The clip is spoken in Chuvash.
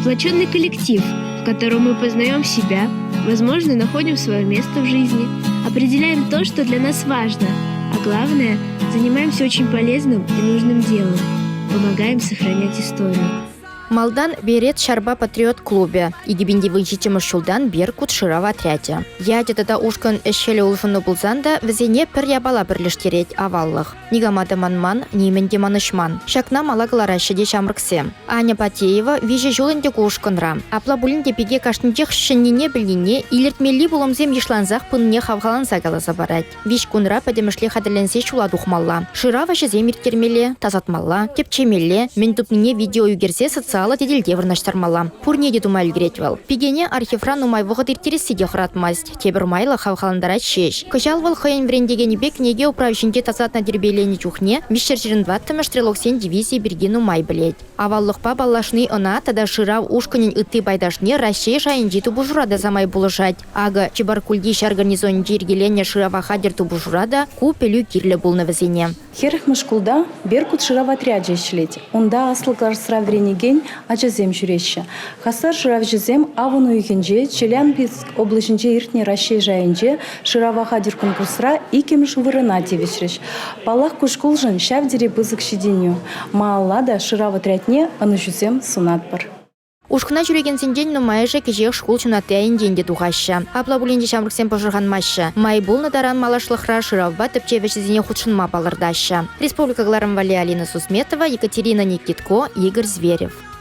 сплоченный коллектив, в котором мы познаем себя, возможно, находим свое место в жизни, определяем то, что для нас важно, а главное, занимаемся очень полезным и нужным делом – помогаем сохранять историю. Малтан Берет ҫарпа патриот клубӗ, 2017 ҫултан Беркут шырав отрячӗ. Ячӗ тата ушкӑн ӗҫ-хӗлӗ улшӑннӑ пулсан та вӗсене пӗр япала пӗрлештерет – аваллӑх. Никама та манман, нимӗн те манӑҫман. Ҫакна мала кӑлараҫҫӗ те ҫамрӑксем. Аня Патеева виҫӗ ҫул ӗнтӗ ку ушкӑнра. Апла пулин те пике кашнинчех ҫӗннине пӗлнине, илӗртмелли пулӑмсем йышлансах пынине хавхаланса каласа парать. Виҫ кунра пӗтӗмӗшле хатӗрленсе ҫула тухмалла. Шырав ӗҫӗсем ирттермелле, тасатмалла, тӗпчемелле, мӗн тупнине видео ӳкерсе социаллӑ тетелте вырнаҫтармалла. Пурне те тума ӗлкӗрет вӑл. Пикене архивра нумай вӑхӑт ирттересси те хӑратмасть. Тепӗр майлӑ хавхалантарать ҫеҫ. Кӑҫал вӑл хӑйӗн вӗрентекенӗпе кӗнеке управҫинче тасатнӑ-тирпейленӗ чухне виҫҫӗр стрелоксен дивизийӗ пирки нумай пӗлет. Аваллӑхпа паллашни ӑна тата шырав ушкӑнӗн ытти пайташне Раҫҫей шайӗнчи тупӑшура та самай пулӑшать. Акӑ, Чебаркульти ҫар гарнизонӗнче йӗркеленнӗ шырава хатӗр тупӑшура та ку пӗлӳ кирлӗ пулнӑ вӗсене. Хӗрӗхмӗш шкулта «Беркут» шырав отрячӗ ӗҫлет. Унта аслӑ класра вӗренекен ачасем ҫӳреҫҫӗ. Хастар шыравҫӑсем авӑн уйӑхӗнче Челябинск облаҫӗнче иртнӗ Раҫҫей шайӗнче шырава хатӗр конкурсра иккӗмӗш вырӑна тивӗҫрӗҫ. Паллах, ку шкулшӑн ҫав тери пысӑк ҫитӗнӳ. Малалла та шырав отрядне ӑнӑҫусем сунатпӑр. Ушкӑна ҫӳрекенсенчен нумайӑшӗ кӗҫех шкул ҫунатти айӗнчен те тухаҫҫӗ. Апла пулин те ҫамрӑксем пӑшӑрханмаҫҫӗ. Май пулнӑ таран малашлӑхра шыравпа тӗпчев ӗҫӗсене хутшӑнма палӑртаҫҫӗ. Республика кӑларӑм валли Алина Сусметова, Екатерина Никитко, Игорь Зверев.